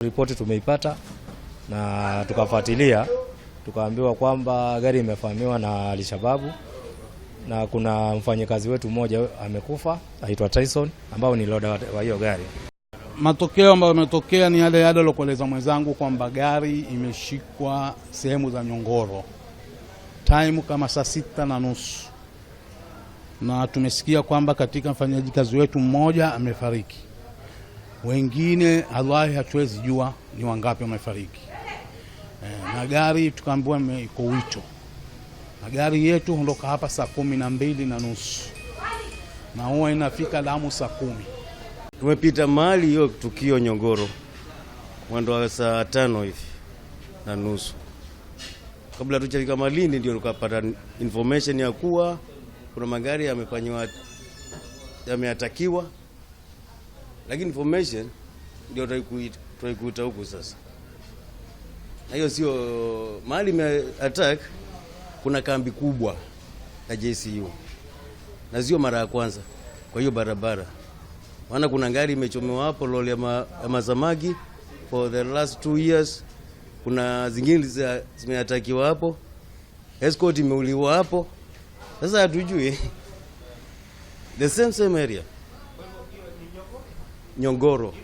Ripoti tumeipata na tukafuatilia, tukaambiwa kwamba gari imefahamiwa na Alshababu na kuna mfanyikazi wetu mmoja amekufa aitwa Tyson, ambao ni loda wa hiyo gari. Matokeo ambayo yametokea ni yale yale aliokueleza mwenzangu kwamba gari imeshikwa sehemu za Nyongoro time kama saa 6:30, na tumesikia kwamba katika mfanyaji kazi wetu mmoja amefariki, wengine wallahi hatuwezi jua ni wangapi wamefariki. Na gari tukaambiwa iko Wito, na gari yetu huondoka hapa saa 12:30 na huwa inafika Lamu saa 10. Tumepita mahali hiyo tukio Nyongoro mwendo wa saa 5 hivi na nusu, kabla tujafika Malindi ndio tukapata information ya kuwa kuna magari yamefanywa yameatakiwa, lakini information ndio tunaikuta huku sasa, na hiyo sio mahali ime attack. Kuna kambi kubwa ya JCU na sio mara ya kwanza kwa hiyo barabara, maana kuna gari imechomewa hapo lori ya masamaki for the last 2 years. Kuna zingine zimeatakiwa hapo, escort imeuliwa hapo. Sasa hatujui the same same area Nyongoro.